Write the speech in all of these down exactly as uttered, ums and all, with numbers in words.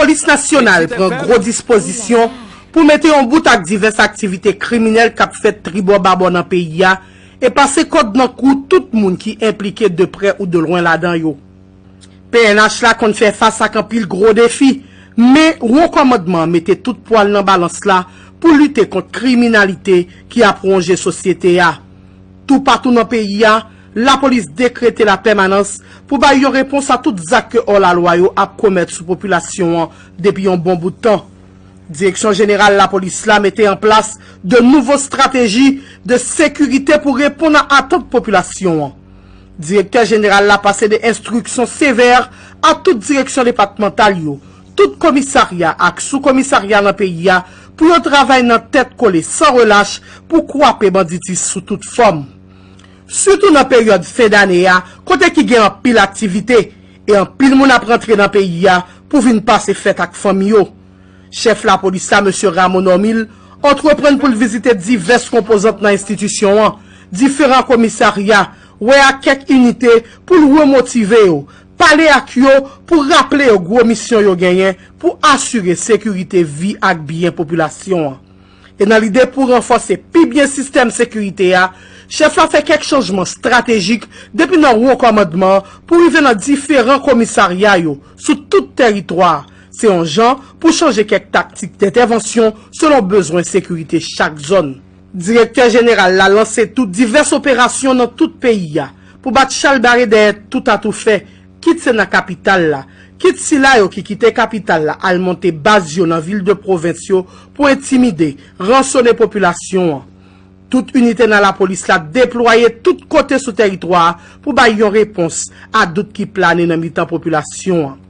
Lapolis nasyonal pran gwo dispozisyon pou mete yon bout ak divès aktivite kriminèl k ap fèt tribò babò nan peyi a e pase kòd nan kou tout moun ki enplike de prè ou de lwen ladan yo. P N H la konn fè fas ak anpil gwo defi, men Wo Kòmandman an mete tout pwa l nan balans la pou lite kont kriminalite ki ap wonje sosyete a. Toupatou nan peyi a, lapolis dekrete lapèmanans pou bay yon repons a tout zak ke òlalwa yo ap komèt sou popilasyon an depi yon bon bout tan. Direksyon Jeneral Lapolis la mete an plas de nouvo estrateji de sekirite pou reponn a atant popilasyon an. Direktè Jeneral la pase de enstriksyon sevè a tout direksyon depatmantal yo, tout komisarya ak soukomisarya nan peyi a pou yo travay nan tèt kole san relach pou kwape banditis sou tout fòm. Sitou nan peryòd fen dane a, kote ki gen anpil aktivite e anpil moun ap rantre nan peyi a pou vin pase fèt ak fanmi yo. Chèf lapolis la, mesye Rameau Normil, antreprann pou l vizite divès konpozant nan enstitisyon an, diferan komisarya, wè ak kèk inite pou l remotive yo, pale ak yo pou raple yo gwo misyon yo genyen pou asire sekirite vi ak byen popilasyon an. E nan lide pou ranfòse pi byen sistèm sekirite a, chèf la fè kèk chanjman estratejik depi nan wo kòmandman an pou rive nan diferan komisarya yo sou tout tèritwa a. Se yon jan pou chanje kèk taktik dentèvansyon selon bezwen sekirite chak zòn. Direktè jeneral la lanse tou divès operasyon nan tout peyi a pou bat chalbare dèyè tout atoufè, kit se nan kapital la, kit sila yo ki kite kapital la al monte baz yo nan vil de pwovens yo pou entimide, ransone popilasyon an. Tout inite nan lapolis la deplwaye tout kote sou tèritwa a pou bay yon repons a dout ki plane nan mitan popilasyon an.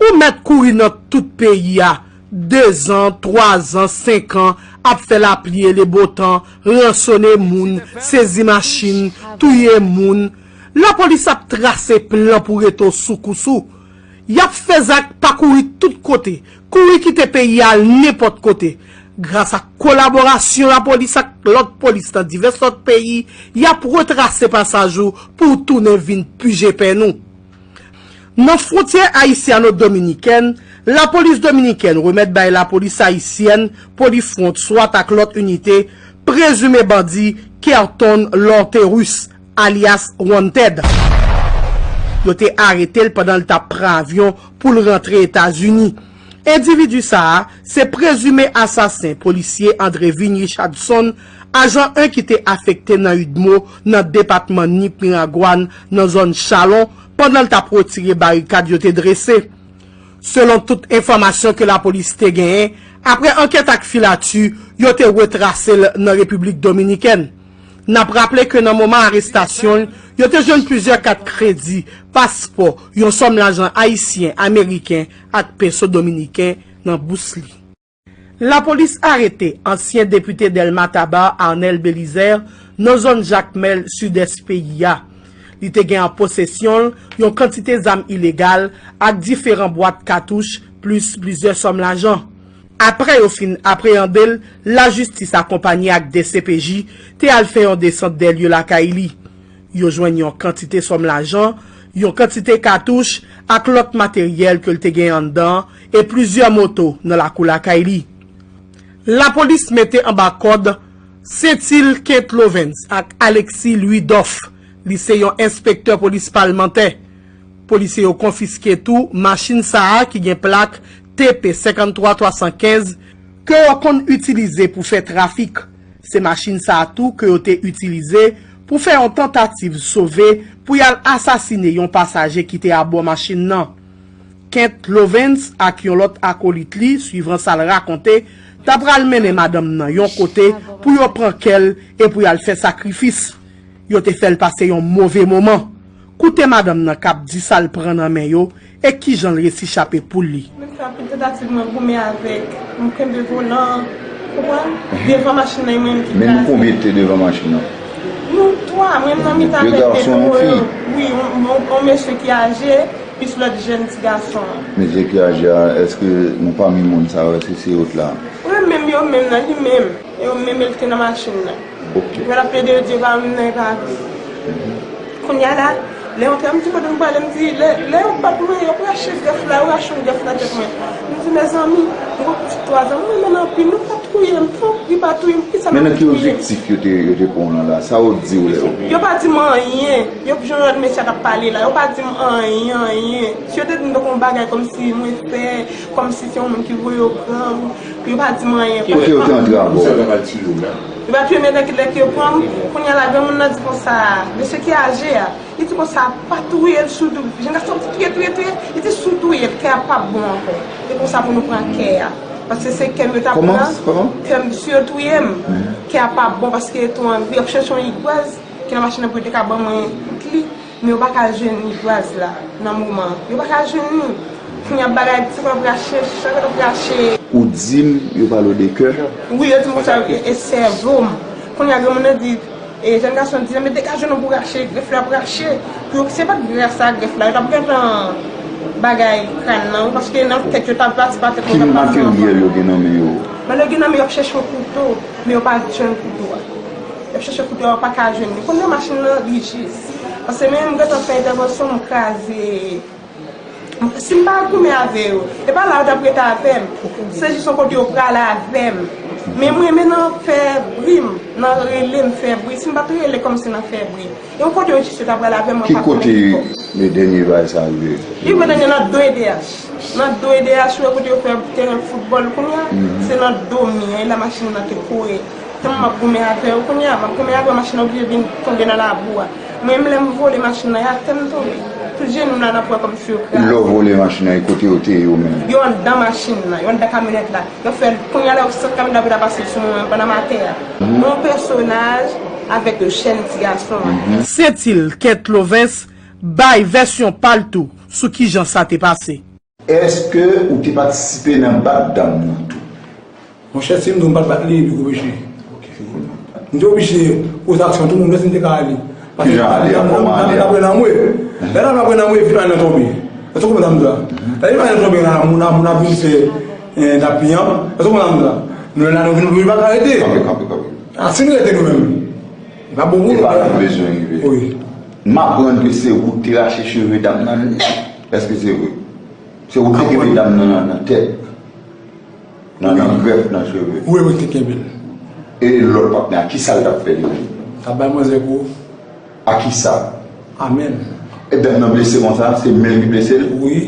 Ou mèt kouri nan tout peyi a, dezan, twazan, senkan, ap fè lapli e lebotan, ransone moun, sezi machin, touye moun. Lapolis ap trase plan pou rete w sou kous ou. Y ap fè zak pa kouri tout kote, kouri kite peyi a al nenpòt kote. Gras ak kolaborasyon lapolis ak lòt polis nan divès lòt peyi, y ap retrase pasaj ou pou w tounen vin pije pèn ou. Nan fwontyè ayisyano-dominikèn, lapolis dominikèn remèt bay lapolis ayisyèn, Polifront, swat ak lòt inite, prezime bandi Kerton Lorterus, alyas Wanted. Yo te arete l pandan l t ap pran avyon pou l rantre Etazini. Endividi sa a, se prezime asasen polisye Andrevin Richardson, ajan en ki te afekte nan UDMO nan depatman Nip Miragwàn nan zòn Chalon, pandan l t ap retire barikad yo te drese. Selon tout enfòmasyon ke lapolis te genyen, apre ankèt ak filati, yo te retrase l nan Repiblik Dominikèn. N ap raple ke nan moman arestasyon l, yo te jwenn plizyè kat kredi, paspò, yon sòm lajan ayisyen, ameriken ak peso dominiken nan bous li. Lapolis arete ansyen depite Dèlma Tabar Arnel Belizaire nan zòn Jakmèl, sidès peyi a. Li te gen an posesyon l yon kantite zam ilegal ak diferan bwat katouch, plis plizyè sòm lajan. Apre yo fin apreyande l, lajistis akonpanye ak D C P J te al fè yon desant dèlye lakay li. Yo jwenn yon kantite sòm lajan, yon kantite katouch ak lòt materyèl ke l te gen anndan an e plizyè moto nan lakou lakay li. Lapolis mete anba kòd Sentil Kent Lovens ak Alexis Louis Doff. Li se yon enspektè polis palmantè. Polisye yo konfiske tou machin sa a ki gen plak T P senkanntwa twa san kenz ke yo konn itilize pou fè trafik. Se machin sa a tou ke yo te itilize pou fè yon tantativ sove pou y al asasine yon pasaje ki te abò machin nan. Kent Lovens ak yon lòt akolit li, swivan sa l rakonte, ta pral mennen madanm nan yon kote pou yo pran kè l e pou y al fè sakrifis. Yo te fè l pase yon move moman. Koute madanm nan k ap di sa l pran nan men yo e kijan l resi chape poul li. Mwen fè anpil tantativ mwen goumen avèk, mwen kenbe volan, konprann? Devan machin nan, e mwen menm ki kraze. Men nou konbyen te devan machin nan? Nou twa, mwen menm nan mitan avèk de gwo yo. Wi, yon, yon, yon mesye ki aje, plis lòt jèn ti gason an. Mesye ki aje a, èske nan pami moun sa yo, èske se yo t la? Wi, menm yo menm nan, li menm. Yo menm, e l ki te nan machin nan. Ok. Mwen ap plede yo di yo pa menm nan, e pa vre. Kounye a la, Lè yo antre, m di, "Kote nou prale?" M di, "Lè, lè yo bat mwen, yo rache grèf la, yo rache yon grèf nan tèt mwen." M di, "Mezanmi, m gon pitit twa zan, m renmen l anpil, nou pa touye m, fòk li pa touye m, poukisa nou ap touye m?" Men nan ki objektif yo te, yo te pran w lan la? Sa yo di w lè yo... Yo pa di m anyen. Yo, jan lòt mesye a t ap pale la, yo pa di m anyen, anyen. Si yo te di m tankou yon bagay kòmsi mwen fè, kòmsi se yon moun ki voye yo pran m, yo pa di m anyen. Kote yo te antre avè w? Yo pa touye m, men lè ke yo pran m, kounye a la, granmoun nan di konsa, mesye ki aje a, li di konsa, "Pa touye l, si w tou-," jèn gason ap di, "Touye, touye, touye." Li di, "Si w touye l, kè a p ap bon ankò. E konsa pou nou pran kè a. Paske se kè m yo t ap pran, kè m, si yo touye m, kè a p ap bon, paske tou an, yo ap chèche yon igwaz ki nan machin nan pou yo te ka ban mwen kle, men yo pa ka jwenn igwaz la nan moman an. Yo pa ka jwenn li. Kounye a bagay, se kò ap rache, chak lòt ap rache." Ou di m yo pale w de kè? Wi, yo di m konsa, e, e sèvo m. Kounye a, granmoun nan di, e, jèn gason di, "Men degaje nou pou rache, grèf la ap rache." Pou yo, se pa t grasa grèf la, yo t ap gentan bagay kràn nan, wi, paske nan tèt yo t ap pati pa tèt mwen. Ki materyèl yo gen nan men yo? Nan yo gen nan men yo ap chèche yon kouto, men yo pa jwenn kouto a. Yo ap chèche kouto a, yo pa ka jwenn li. Kounye a machin nan, li jis. Paske menm m gentan fè entèvansyon, m kraze. Si m pa goumen avè yo, e pa la yo t ap rete avè m. Se jis yon kote yo prale avè m. Men mwen, men nan fè bri m, nan rele m fè bri. Si m pa t rele kòmsi nan fè bri. E yon kote yo jis yo t ap prale avè m, mwen pa t konn ki bò. Ki kote dènye bagay sa rive? Li rive dènye nan do E D H. Nan do E D H, ou wè kote yo fè teren foutbòl kounye a, se nan do mi an, e la machin nan te kore. Tèlman m ap goumen avè yo kounye a, m ap goumen avè yo, machin nan oblije vin tonbe nan labou a. Mwen menm, lè m vole machin nan, e atè m tonbe. Tout jenou m la nan pwen kòmsi yo kraze. Lè w vole machin nan, e kote yo te ye yo menm? Yo anndan machin nan, yo anndan kamyonèt la. Yo fè, kounye a la, yo sot kamyonèt la pou ta pase sou mwen, pandan m atè a. Yon pèsonaj avèk yon jèn ti gason an. Sentil, Kent Lovens bay vèsyon pa l tou sou kijan sa te pase. Èske ou te patisipe nan bat dam nan tou? Monchè, si m di w m pa t bat li, li gon peche. M te oblije poze aksyon, tout moun wè si m te ka ale. Kijan ale a? Kòman ale a? Dam nan pran nan mwen. Lè dam nan pran nan mwen, epi dam nan tonbe. Èske w konprann sa m di w la? Lè dam nan tonbe, la, moun, moun ap vin fè, eh, dam piyan. Èske w konprann sa m di w la? Nou la, nou vin, nou pa ka rete. Kanpe, kanpe, kanpe. A, si nou rete nou menm, e pa bon pou nou. E pa la bezwen rive. Wi. M aprann ke se ou ki te rache cheve dam nan nèt. Èske se vre? Se ou ki te kenbe dam nan nan, nan tèt. Nan, nan grèf nan cheve. Wi, mwen ki te kenbe l. E lòt patnè a, kisa l t ap fè li menm? T ap bay manzè kou. A kisa? A men l. E dam nan blese konsa, se men l ki blese l? Wi.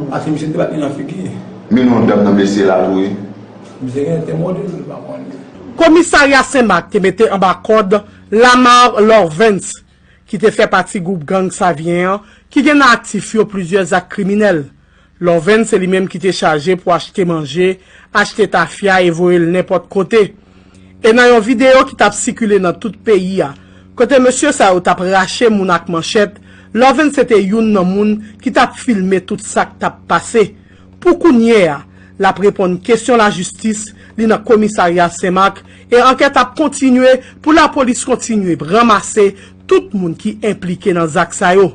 Paske misye te bat li nan figi. Men non, dam nan blese la tou, wi. Misye gen te mòde l, m pa konn. Komisarya Senmak te mete anba kòd Lamar Lorvens, ki te fè pati gwoup gang Savyen an, ki gen nan aktif yo plizyè zak kriminèl. Lorvens se li menm ki te chaje pou achte manje, achte tafya e voye l nenpòt kote. E nan yon videyo ki t ap sikile nan tout peyi a, kote mesye sa yo t ap rache moun ak manchèt, Lorvens se te youn nan moun ki t ap filme tout sa k t ap pase. Pou kounye a, l ap reponn kesyon lajistis, li nan komisarya Senmak, e ankèt ap kontinye pou lapolis kontinye ranmase tout moun ki enplike nan zak sa yo.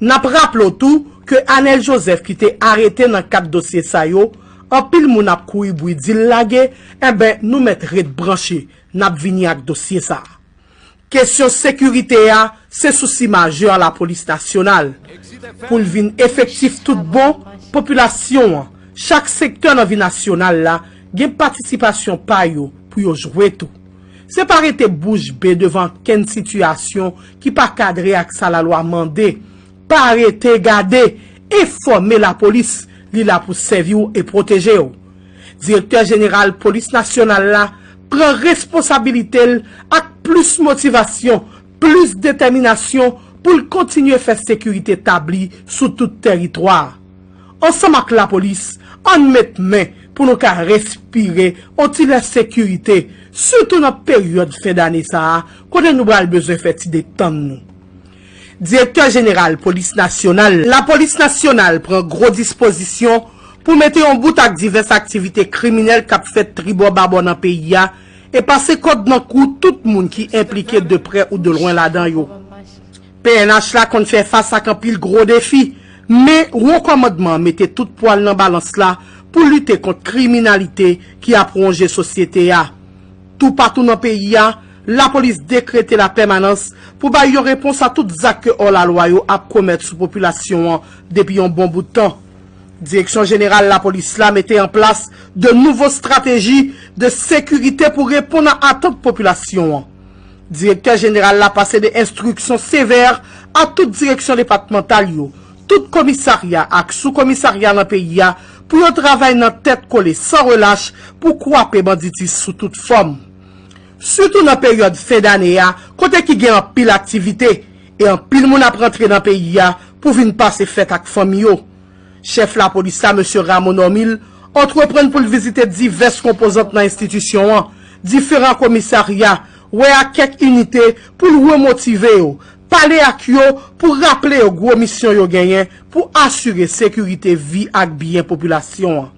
N ap raple w tou ke Anel Joseph ki te arete nan kad dosye sa yo, anpil moun ap kouri bri di l lage, enben nou mèt ret branche, n ap vini ak dosye sa a. Kesyon sekirite a se sousi majè lapolis nasyonal. Pou l vin efektif tout bon, popilasyon an, chak sektè nan vi nasyonal la, gen patisipasyon pa yo pou yo jwe tou. Se pa rete bouch be devan kenn sitiyasyon ki pa kadre ak sa lalwa mande. Pa rete gade, enfòme lapolis, li la pou sèvi w e pwoteje w. Direktè jeneral polis nasyonal la pran responsabilite l ak plis motivasyon, plis detèminasyon pou l kontinye fè sekirite tabli sou tout tèritwa a. Ansanm ak lapolis, ann met men pou nou ka respire on ti lè sekirite, sitou nan peryòd fen dane sa a, kote nou pral bezwen fè ti detann nou. Direktè jeneral polis nasyonal, lapolis nasyonal pran gwo dispozisyon pou mete yon bout ak divès aktivite kriminèl k ap fèt tribò babò nan peyi a e pase kòd nan kou tout moun ki enplike de prè ou de lwen ladan yo. P N H la konn fè fas ak anpil gwo defi, men wo kòmandman an mete tout pwa l nan balans la pou lite kont kriminalite ki ap wonje sosyete a. Toupatou nan peyi a, Lapolis dekrete lapèmanans pou bay yon repons a tout zak ke òlalwa yo ap komèt sou popilasyon an depi yon bon bout tan. Direksyon Jeneral Lapolis la mete an plas de nouvo estrateji de sekirite pou reponn a atant popilasyon an. Direktè Jeneral la pase de enstriksyon sevè a tout direksyon depatmantal yo, tout komisarya ak soukomisarya nan peyi a pou yo travay nan tèt kole san relach pou kwape banditis sou tout fòm. Sitou nan peryòd fen dane a, kote ki gen anpil aktivite, e anpil moun ap rantre nan peyi a pou vin pase fèt ak fanmi yo. Chèf lapolis la, mesye Rameau Normil, antreprann pou l vizite divès konpozant nan enstitisyon an, diferan komisarya, wè ak kèk inite pou l remotive yo, pale ak yo pou raple yo gwo misyon yo genyen pou asire sekirite vi ak byen popilasyon an.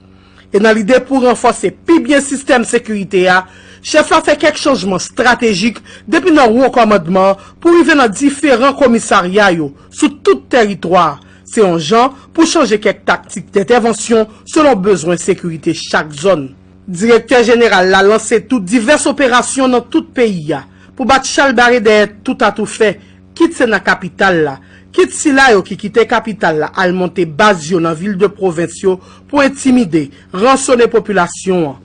E nan lide pou ranfòse pi byen sistèm sekirite a, chèf la fè kèk chanjman estratejik depi nan wo kòmandman an pou rive nan diferan komisarya yo sou tout tèritwa a. Se yon jan pou chanje kèk taktik dentèvansyon selon bezwen sekirite chak zòn. Direktè Jeneral la lanse tou divès operasyon nan tout peyi a pou bat chalbare dèyè tout atoufè, kit se nan kapital la, kit sila yo ki kite kapital la al monte baz yo nan vil de pwovens yo pou entimide, ransone popilasyon an.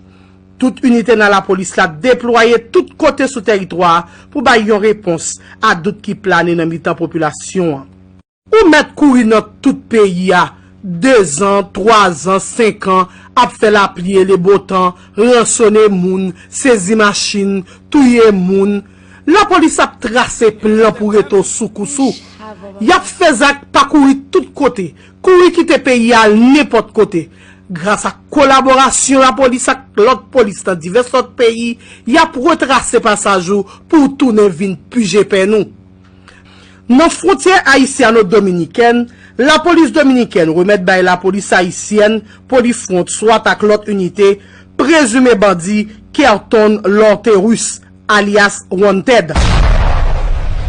Tout inite nan lapolis la deplwaye tout kote sou tèritwa a pou bay yon repons a dout ki plane nan mitan popilasyon an. Ou mèt kouri nan tout peyi a, dezan, twazan, senkan, ap fè lapli e lebotan, ransone moun, sezi machin, touye moun. Lapolis ap trase plan pou rete w sou kous ou. Y ap fè zak pa kouri tout kote, kouri kite peyi a al nenpòt kote. Gras ak kolaborasyon lapolis ak lòt polis nan divès lòt peyi, y ap retrase pasaj ou pou w tounen vin pije pèn ou. Nan fwontyè ayisyano-dominikèn, lapolis dominikèn remèt bay lapolis ayisyèn Polifront, swat ak lòt inite, prezime bandi Kerton Lorterus, alyas Wanted.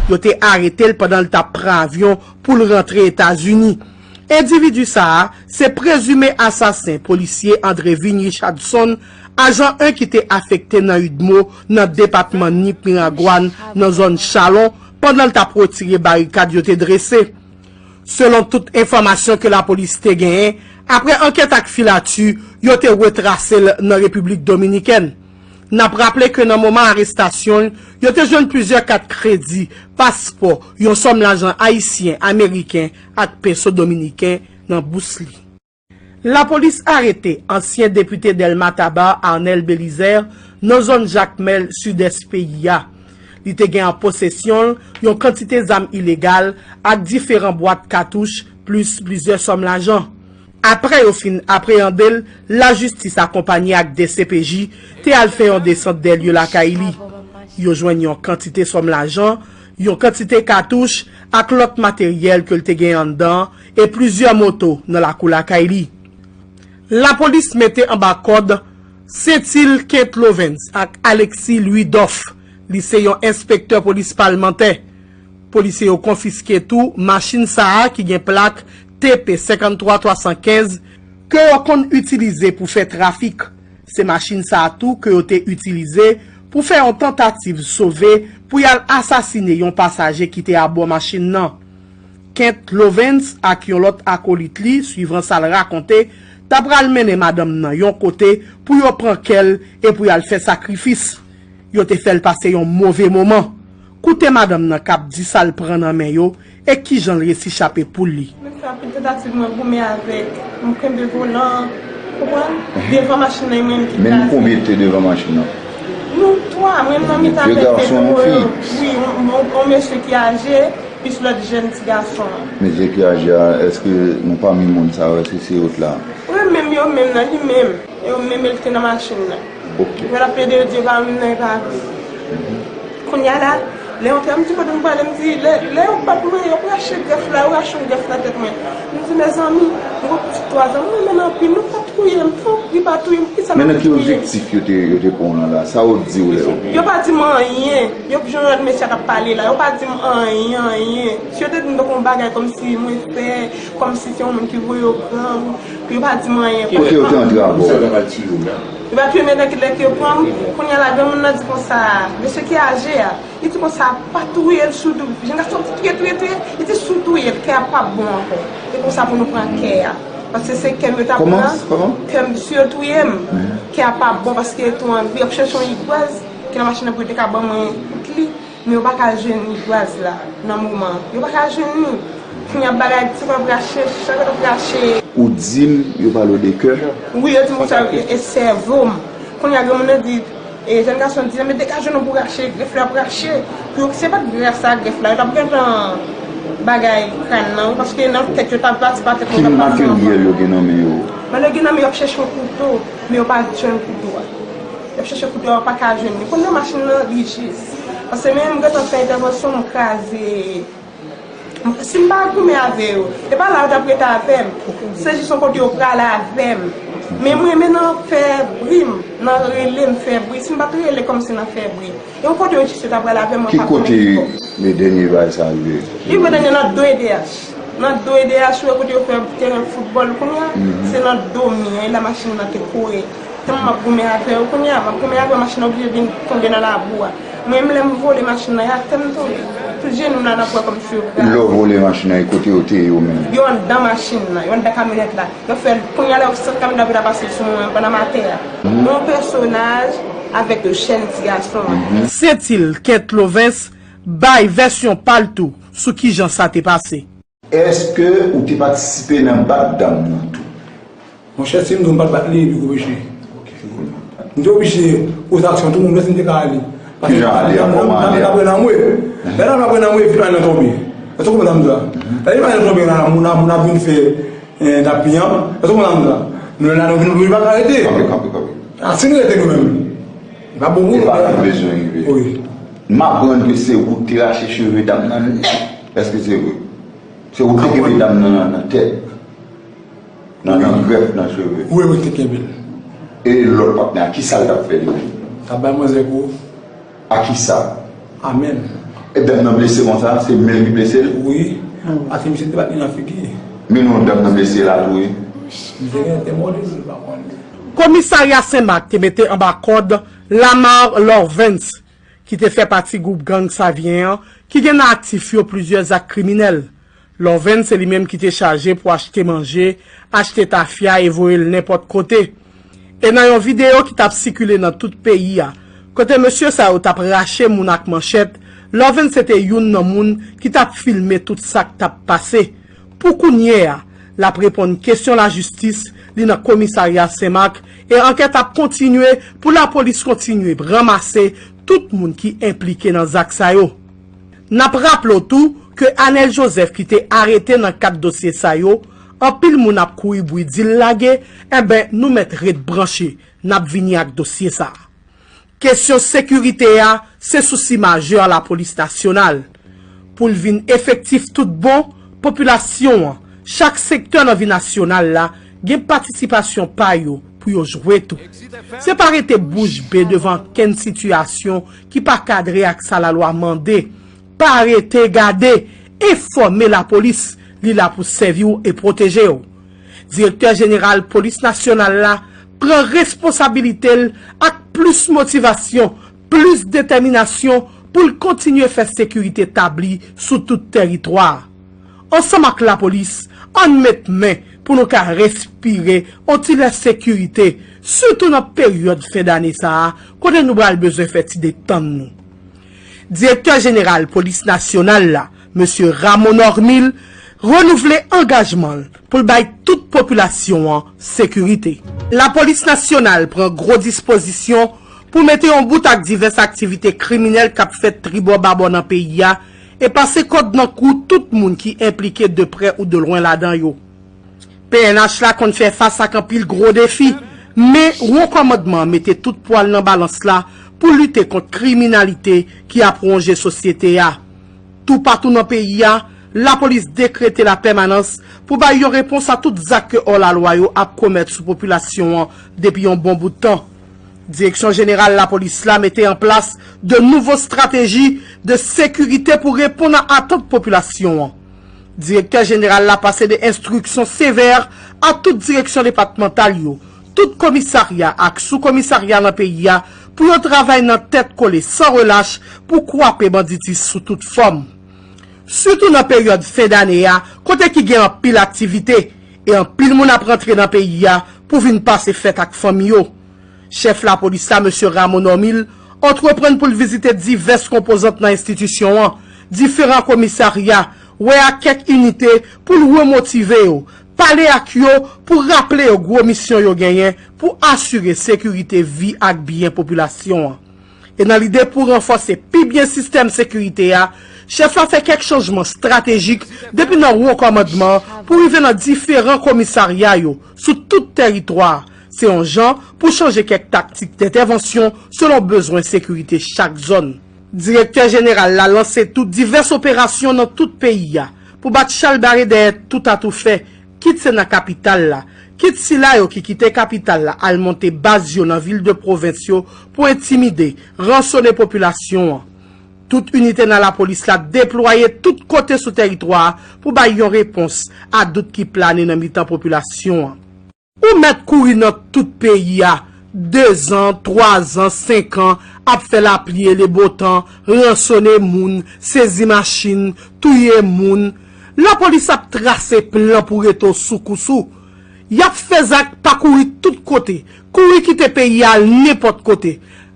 Yo te arete l pandan l t ap pran avyon pou l rantre Etazini. Endividi sa a se prezime asasen polisye Andrevin Richardson, ajan en ki te afekte nan UDMO nan depatman Nip Miragwàn nan zòn Chalon pandan l t ap retire barikad yo te drese. Selon tout enfòmasyon ke lapolis te genyen, apre ankèt ak filati, yo te retrase l nan Repiblik Dominikèn. N ap raple ke nan moman arestasyon l, yo te jwenn plizyè kat kredi, paspò, yon sòm lajan ayisyen, ameriken ak peso dominiken nan bous li. Lapolis arete ansyen depite Dèlma Taba, Arnel Belizaire, nan zòn Jakmèl, sidès peyi a. Li te gen an posesyon l yon kantite zam ilegal ak diferan bwat katouch, plis plizyè sòm lajan. Apre yo fin apreyande l, lajistis akonpanye ak D C P J te al fè yon desant dèlye lakay li. Yo jwenn yon kantite sòm lajan, yon kantite katouch ak lòt materyèl ke l te gen anndan e plizyè moto nan lakou lakay li. Lapolis mete anba kòd Sentil Kent Lovens ak Alexis Louis Doff. Li se yon enspektè polis palmantè. Polisye yo konfiske tou machin sa a ki gen plak T P senkanntwa twasankenz ke yo konn itilize pou fè trafik. Se machin sa a tou ke yo te itilize pou fè yon tantativ sove pou y al asasine yon pasaje ki te abò machin nan. Kent Lovens ak yon lòt akolit li, swivan sa l rakonte, ta pral mennen madanm nan yon kote pou yo pran kè l e pou y al fè sakrifis. Yo te fè l pase yon move moman. Koute madanm nan k ap di sa l pran nan men yo e kijan l resi chape poul li. Mwen fè anpil tantativ mwen goumen avèk, mwen kenbe volan, konprann, devan machin nan, e mwen menm ki kraze. Men nou konbyen ki te devan machin nan? Nou twa, mwen nan mitan avèk de gason, yon fi? Wi, yon, yon, yon mesye ki aje, plis lòt jèn ti gason an. Mesye ki aje a, èske nan pami moun sa yo, èske se yo t la? Wi, menm yo menm nan, li menm. Yo menm, e l ki te nan machin nan. Ok. Lè l ap plede, yo di yo pa menm nan, e pa vre. Kounye a la, lè yo antre, m di kote m prale, m di, lè, lè yo bat mwen, yo rache grèf la, yo rache yon grèf nan tèt mwen. M di, mezanmi, m gon pitit twa zan, m renmen l anpil, nou pa touye m, tanpri pa touye m, poukisa n ap touye m? Men nan ki objektif yo te, yo te pran w lan la? Sa yo di w lè yo pran w? Yo pa di m anyen, yo jan lòt mesye a k ap pale la, yo pa di m anyen, anyen. Si yo te di m tankou yon bagay kòmsi mwen fè, kòmsi se yon moun ki voye yo pran m, yo pa di m anyen. Kote yo te antre avè w? Yo ap touye m, lè ki, lè ki yo pran m, kounye a la, granmoun nan di konsa, mesye ki aje a, li di konsa, pa touye l, si w tou-, jèn gason ap di touye, touye, touye, li di si w touye l, kè a p ap bon ankò. E konsa pou nou pran kè a. Paske se kè m yo t ap pran. Kè m, si yo touye m, kè a p ap bon, paske yo tou an, yo ap chèche yon rigwaz, ki nan machin nan pou yo te ka ban mwen kout li. Men yo pa ka jwenn rigwaz la nan moman an. Yo pa ka jwenn li. Kounye a bagay, ti kò ap rache, chak kote ap rache. Ou di m yo pale w de kè? Wi, yo di m konsa, e sèvo m. Kounye a, granmoun nan di, e, jèn gason di, men degaje non pou rache, grèf la ap rache. Pou yo, se pa t gras a grèf la, yo t ap gentan bagay kràn nan, wi, paske nan tèt yo t ap pati pa tèt yo t ap pase anvan. Ki materyèl yo gen nan men yo? Malè gen nan men yo ap chèche yon kouto, men yo pa jwenn kouto a. Y ap chèche kouto a, yo pa ka jwenn li. Kounye a machin nan, li jis. Paske menm m gentan fè entèvansyon, m kraze. Si m pa goumen avè yo, e pa la yo t ap rete avè m. Se jis yon kote yo prale avè m. Men mwen, men nan fè bri m, nan rele m fè bri. Si m pa t rele kòmsi nan fè bri. E yon kote yo jis yo t ap prale avè m, mwen pa konnen ki bò. Ki kote dènye bagay sa rive? Li rive dènye nan do E D H. Nan do E D H, ou wè kote yo fè teren foutbòl kounye a, se nan do mi an, e la machin nan te kore. Tèlman m ap goumen avè yo kounye a, m ap goumen avè yo, machin nan oblije vin tonbe nan labou a. Mwen menm, lè m vole machin nan, e atè m tonbe. Tout jenou m la nan pwè kòmsi yo pral. Lè w vole machin nan, e kote yo te ye yo menm? Yo anndan machin nan, yo anndan kamyonèt la. Yo fè l, kounye a la, yo sot kamyonèt la pou ta pase sou mwen, pandan m atè a. Yon pèsonaj avèk yon jèn ti gason. Sentil Kent Lovens bay vèsyon pa l tou sou kijan sa te pase. Èske ou te patisipe nan bat dam nan tou? Monchè, si m di w m pa t bat li, li gwo peche. M te oblije poze aksyon tou, m wè si m te ka ale. Kijan ale a? Kòman ale a? Dam nan pran nan mwe. Lè dam nan pran nan mwe, epi dam nan tonbe. Èske w konprann sa m di w la? Lè dam nan tonbe, la, moun ap, moun ap vin fè, eh, dam nan, èske w konprann sa m di w la? Nou la, nou vin, nou pa ka rete. Kanpe, kanpe, kanpe. A, si nou rete nou menm, li pa bon pou nou. E pa la bezwen rive. Wi. M aprann ke se ou ki te rache cheve dam nan nèt. Èske se vre? Se ou ki te kenbe dam nan nan, nan tèt. Nan, nan grèf, nan cheve. Wi, mwen te kenbe l. E lòt patnè a, kisa l t ap fè li menm? T ap bay manzè kou. A kisa? A men l. E dam nan blese konsa, se men l ki blese l? Wi. Paske misye te bat li nan figi. Men non dam nan blese la tou, wi. Misye gen te mòde, m pa konnen. Komisarya Senmak te mete anba kòd Lamar Lorvens, ki te fè pati gwoup gang Savyen an, ki gen nan aktif yo plizyè zak kriminèl. Lorvens se li menm ki te chaje pou achte manje, achte tafya e voye l nenpòt kote. E nan yon videyo ki t ap sikile nan tout peyi a, kote mesye sa yo t ap rache moun ak manchèt, Lorvens se te youn nan moun ki t ap filme tout sa k t ap pase. Pou kounye a, l ap reponn kesyon lajistis, li nan komisarya Senmak, e ankèt ap kontinye pou lapolis kontinye ranmase tout moun ki enplike nan zak sa yo. N ap raple w tou ke Anel Joseph ki te arete nan kad dosye sa yo, anpil moun ap kouri bri di l lage, enben nou mèt ret branche, n ap vini ak dosye sa a. Kesyon sekirite a se sousi majè lapolis nasyonal. Pou l vin efektif tout bon, popilasyon an, chak sektè nan vi nasyonal la, gen patisipasyon pa yo pou yo jwe tou. Se pa rete bouch be devan kenn sitiyasyon ki pa kadre ak sa lalwa mande. Pa rete gade, enfòme lapolis, li la pou sèvi w e pwoteje w. Direktè jeneral polis nasyonal la pran responsabilite l ak plis motivasyon, plis detèminasyon pou l kontinye fè sekirite tabli sou tout tèritwa a. Ansanm ak lapolis, ann met men pou nou ka respire on ti lè sekirite, sitou nan peryòd fen dane sa a, kote nou pral bezwen fè ti detann nou. Direktè jeneral polis nasyonal la, mesye Ramon Normil, renouvle angajman l pou l bay tout popilasyon an sekirite. Lapolis nasyonal pran gwo dispozisyon pou mete yon bout ak divès aktivite kriminèl k ap fèt tribò babò nan peyi a e pase kòd nan kou tout moun ki enplike de prè ou de lwen ladan yo. P N H la konn fè fas ak anpil gwo defi, men wo kòmandman an mete tout pwa l nan balans la pou lite kont kriminalite ki ap wonje sosyete a. Toupatou nan peyi a, lapolis dekrete lapèmanans pou bay yon repons a tout zak ke òlalwa yo ap komèt sou popilasyon an depi yon bon bout tan. Direksyon jeneral lapolis la mete an plas de nouvo estrateji de sekirite pou reponn a atant popilasyon an. Direktè jeneral la pase de enstriksyon sevè a tout direksyon depatmantal yo, tout komisarya ak soukomisarya nan peyi a pou yo travay nan tèt kole san relach pou kwape banditis sou tout fòm. Sitou nan peryòd fen dane a, kote ki gen anpil aktivite, e anpil moun ap rantre nan peyi a pou vin pase fèt ak fanmi yo. Chèf lapolis la, mesye Rameau Normil, antreprann pou l vizite divès konpozant nan enstitisyon an, diferan komisarya, wè ak kèk inite pou l remotive yo, pale ak yo pou raple yo gwo misyon yo genyen pou asire sekirite vi ak byen popilasyon an. E nan lide pou ranfòse pi byen sistèm sekirite a, chèf la fè kèk chanjman estratejik depi nan wo kòmandman an pou rive nan diferan komisarya yo sou tout tèritwa a. Se yon jan pou chanje kèk taktik dentèvansyon selon bezwen sekirite chak zòn. Direktè jeneral la lanse tou divès operasyon nan tout peyi a pou bat chalbare dèyè tout atoufè, kit se nan kapital la, kit sila yo ki kite kapital la al monte baz yo nan vil de pwovens yo pou entimide, ransone popilasyon an. Tout inite nan lapolis la deplwaye tout kote sou tèritwa a pou bay yon repons a dout ki plane nan mitan popilasyon an. Ou mèt kouri nan tout peyi a, dezan, twazan, senkan, ap fè lapli e lebotan, ransone moun, sezi machin, touye moun. Lapolis ap trase plan pou rete w sou kous ou. Y ap fè zak pa kouri tout kote, kouri kite peyi a al nenpòt kote.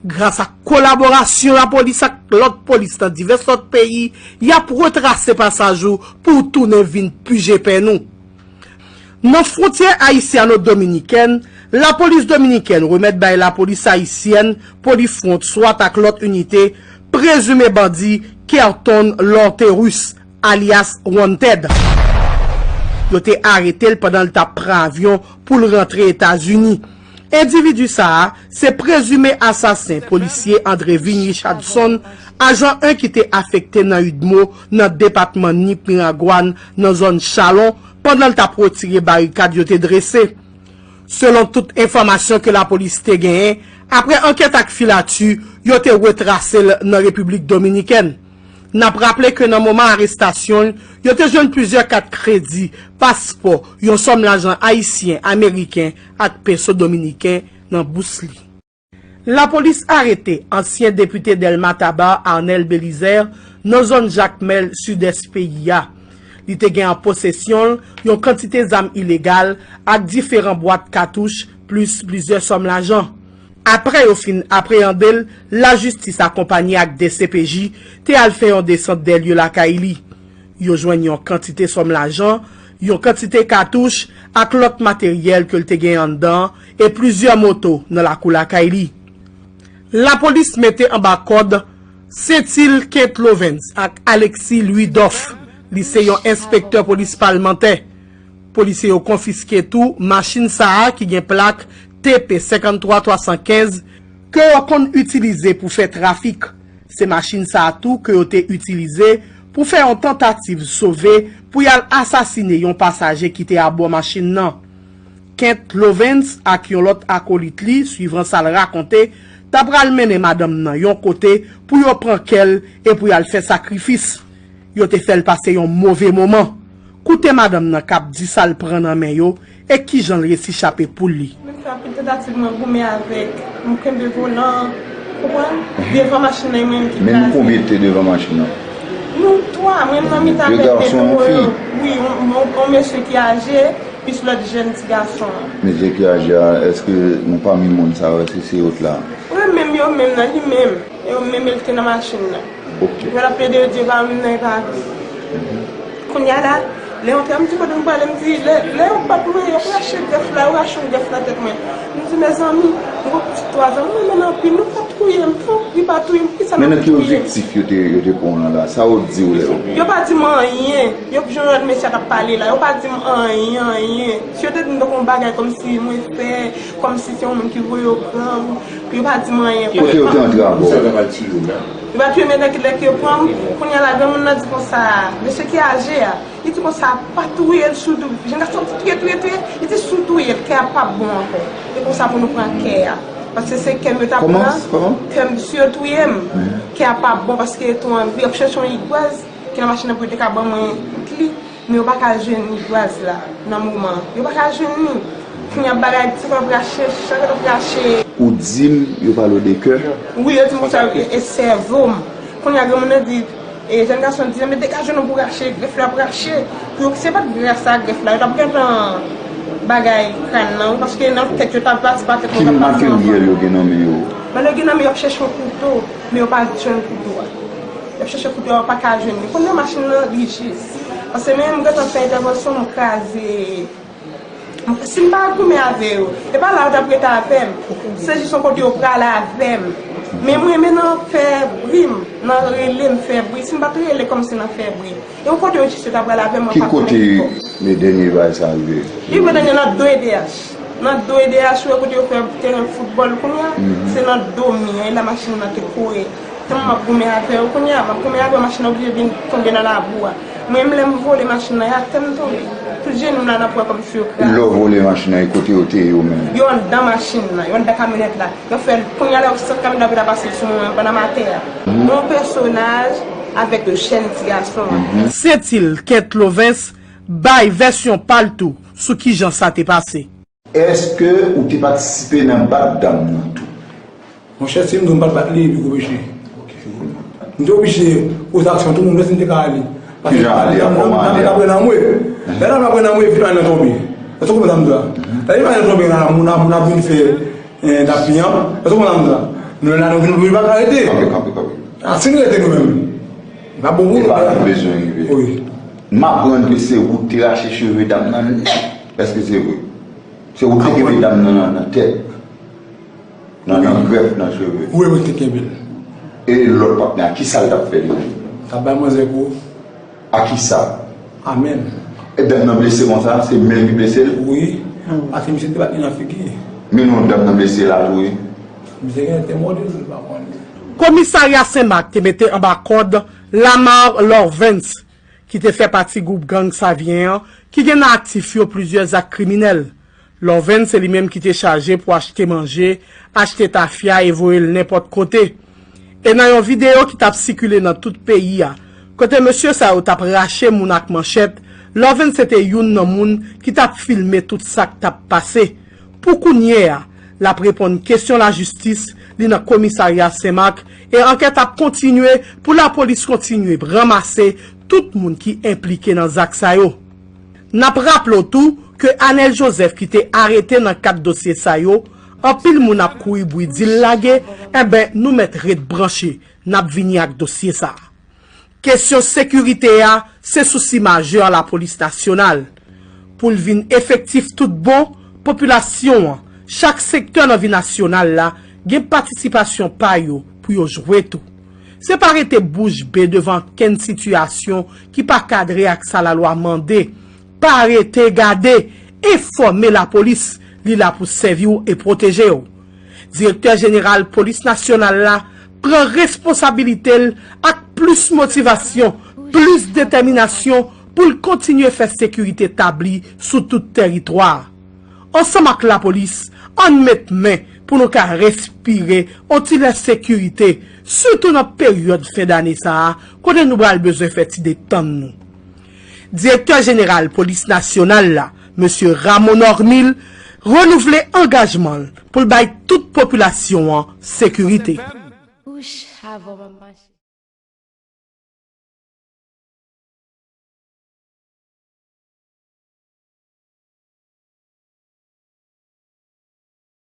Gras ak kolaborasyon lapolis ak lòt polis nan divès lòt peyi, y ap retrase pasaj ou pou w tounen vin pije pèn ou. Nan fwontyè ayisyano-dominikèn, lapolis dominikèn remèt bay lapolis ayisyèn, Polifront, swat ak lòt inite, prezime bandi Kerton Lorterus, alyas Wanted. Yo te arete l pandan l t ap pran avyon pou l rantre Etazini. Endividi sa a se prezime asasen polisye Andrevin Richardson, ajan en ki te afekte nan UDMO nan depatman Nip Miragwàn nan zòn Chalon, pandan l t ap retire barikad yo te drese. Selon tout enfòmasyon ke lapolis te genyen, apre ankèt ak filati, yo te retrase l nan Repiblik Dominikèn. N ap raple ke nan moman arestasyon l, yo te jwenn plizyè kat kredi, paspò, yon sòm lajan ayisyen, ameriken ak peso dominiken nan bous li. Lapolis arete ansyen depite Dèlma Taba, Arnel Belizaire, nan zòn Jakmèl, sidès peyi a. Li te gen an posesyon l yon kantite zam ilegal ak diferan bwat katouch, plis plizyè sòm lajan. Apre yo fin apreyande l, lajistis akonpanye ak D C P J te al fè yon desant dèlye lakay li. Yo jwenn yon kantite sòm lajan, yon kantite katouch ak lòt materyèl ke l te gen anndan e plizyè moto nan lakou lakay li. Lapolis mete anba kòd Sentil Kent Lovens ak Alexis Louis Doff. Li se yon enspektè polis palmantè. Polisye yo konfiske tou machin sa a ki gen plak T P senkanntwa twasankenz ke yo konn itilize pou fè trafik. Se machin sa a tou ke yo te itilize pou fè yon tantativ sove pou y al asasine yon pasaje ki te abò machin nan. Kent Lovens ak yon lòt akolit li, swivan sa l rakonte, ta pral mennen madanm nan yon kote pou yo pran kè l e pou y al fè sakrifis. Yo te fè l pase yon move moman. Koute madanm nan k ap di sa l pran nan men yo e kijan l resi chape poul li. Mwen fè anpil tantativ, mwen goumen avèk, mwen kenbe volan, konprann? Devan machin nan, e mwen menm ki kraze. Men nou konbyen te devan machin nan? Nou twa, mwen nan mitan avèk de gwo yo. Wi, yon, yon, yon mesye ki aje, plis lòt jèn ti gason an. Mesye ki aje a, èske nan pami moun sa yo, èske se yo t la? Wi, menm yo menm nan, li menm. Yo menm, li te nan machin nan. Ok. Yo t ap plede, yo di yo pa menm nan, e pa vre. Kounye a la, lè yo antre, m di kote m prale, m di, lè, lè yo bat mwen, yo rache grèf la, yo rache yon grèf nan tèt mwen. M di, mezanmi, m gon pitit twa zan, m renmen l anpil, nou pa touye m, fò, li pa touye m, poukisa n ap touye m? Men nan ki objektif yo te, yo te pran w lan la? Sa yo di w lè yo? Yo pa di m anyen. Yo jan lòt mesye a t ap pale la, yo pa di m anyen, anyen. Si yo te di m tankou yon bagay kòmsi mwen fè, kòmsi se yon moun ki voye yo pran m, yo pa di m anyen. Kote yo te antre avè w? Yo pa touye m, men nan kilè ke yo pran m. Kounye a la, granmoun nan di konsa, mesye ki aje a, li di konsa, pa touye l, si w tou-, jèn gason ap di touye, touye, touye, li di si w touye l, kè a p ap bon ankò. E konsa pou nou pran kè a. Paske se kè m yo t ap pran. Kòman? Kè m, si yo touye m, kè a p ap bon, paske yo tou anvi, yo ap chèche yon igwaz ki nan machin nan pou yo te ka ban mwen kle, men yo pa ka jwenn igwaz la nan moman an. Yo pa ka jwenn li. Kounye a bagay, ti kòb rache, chak lòt rache. Ou di m, yo pale w de kè? Wi, yo di m konsa, e, e sèvo m. Kounye a, granmoun nan di, e, jèn gason di, men degaje nou pou rache, grèf la ap rache. Pou yo, se pa t gras a grèf la, yo t ap gentan bagay kran nan, wi, paske nan tèt yo, t ap pati pa tèt yo, t ap pati nan fon. Ki materyèl yo gen nan men yo? Nan yo gen nan men yo, y ap chèche yon kouto, men yo pa jwenn kouto a. Y ap chèche kouto a, yo pa ka jwenn li. Kounye a, machin nan, li jis. Paske menm m gentan fè entèvansyon, m kraze. Si m pa goumen avè yo, e pa la yo t ap rete avè m. Se jis yon kote yo prale avè m. Men mwen renmen nan fè bri m, nan rele m fè bri. Si m pa t rele kòmsi nan fè bri. E yon kote yo jis yo t ap prale avè m, mwen pa konnen ki bò. Ki kote dènye bagay sa rive? Li rive dènye nan do E D H. Nan do E D H, ou wè kote yo fè teren foutbòl kounye a, se nan do mi an, e la machin nan te kore. Tèlman m ap goumen avè yo kounye a, m ap goumen avè yo, machin nan oblije vin tonbe nan labou a. Mwen menm, lè m vole machin nan, e atè m tonbe. Tout jenou m la nan pwè kòmsi yo kraze. Lè w vole machin nan, e kote yo te ye yo menm? Yo anndan machin nan, yo anndan kamyonèt la. Yo fè l, kounye a la, yo sot kamyonèt la pou ta pase sou mwen, pandan m atè a. Yon pèsonaj avèk yon jèn ti gason. Setil Kent Lovens bay vèsyon pa l tou sou kijan sa te pase. Èske ou te patisipe nan bat dam nan tou? Monchè, si m di w m pa t bat li, li oblije. M te oblije poze aksyon, tout moun wè si m te ka ale. Paske dam nan, dam nan pran nan mwen. Lè dam nan pran nan mwen, epi dam nan tonbe. Èske w konprann sa m di w la? Lè dam nan tonbe la, moun ap, moun ap vin fè, eh, dap li an. Èske w konprann sa m di w la? Nou la, nou vin, nou pa ka rete. Kanpe, kanpe, kanpe. A, si nou rete nou menm, li pa bon pou nou. E pa la bezwen rive. Wi. M aprann ke se ou ki te rache cheve dam nan nèt. Èske se vre? Se ou ki te kenbe dam nan nan, nan tèt. Nan, nan grèf nan cheve. Wi, mwen te kenbe l. E lòt patnè a, kisa l t ap fè li menm? T ap bay manzè kou. A kisa? A men l. E dam nan blese konsa, se men l ki blese l? Wi. Paske misye te bat li nan figi. Men non, dam nan blese la tou, wi. Misye genlè te mòde l, m pa konnen. Komisarya Senmak te mete anba kòd Lamar Lorvens, ki te fè pati gwoup gang Savyen an, ki gen nan aktif yo plizyè zak kriminèl. Lorvens se li menm ki te chaje pou achte manje, achte tafya e voye l nenpòt kote. E nan yon videyo ki t ap sikile nan tout peyi a, kote mesye sa yo t ap rache moun ak manchèt, Lorvens se te youn nan moun ki t ap filme tout sa k t ap pase. Pou kounye a, l ap reponn kesyon lajistis, li nan komisarya Senmak, e ankèt ap kontinye pou lapolis kontinye ranmase tout moun ki enplike nan zak sa yo. N ap raple w tou ke Anel Joseph ki te arete nan kad dosye sa yo, anpil moun ap kouri bri di l lage, enben nou mèt ret branche, n ap vini ak dosye sa a. Kesyon sekirite a se sousi majè lapolis nasyonal. Pou l vin efektif tout bon, popilasyon an, chak sektè nan vi nasyonal la, gen patisipasyon pa yo pou yo jwe tou. Se pa rete bouch be devan kenn sitiyasyon ki pa kadre ak sa lalwa mande. Pa rete gade, enfòme lapolis, li la pou sèvi w e pwoteje w. Direktè jeneral polis nasyonal la pran responsabilite l ak plis motivasyon, plis detèminasyon pou l kontinye fè sekirite tabli sou tout tèritwa a. Ansanm ak lapolis, ann met men pou nou ka respire on ti lè sekirite, sitou nan peryòd fen dane sa a, kote nou pral bezwen fè ti detann nou. Direktè jeneral polis nasyonal la, mesye Rameau Normil, renouvle angajman l pou l bay tout popilasyon an sekirite. Kouch avan m ap mache.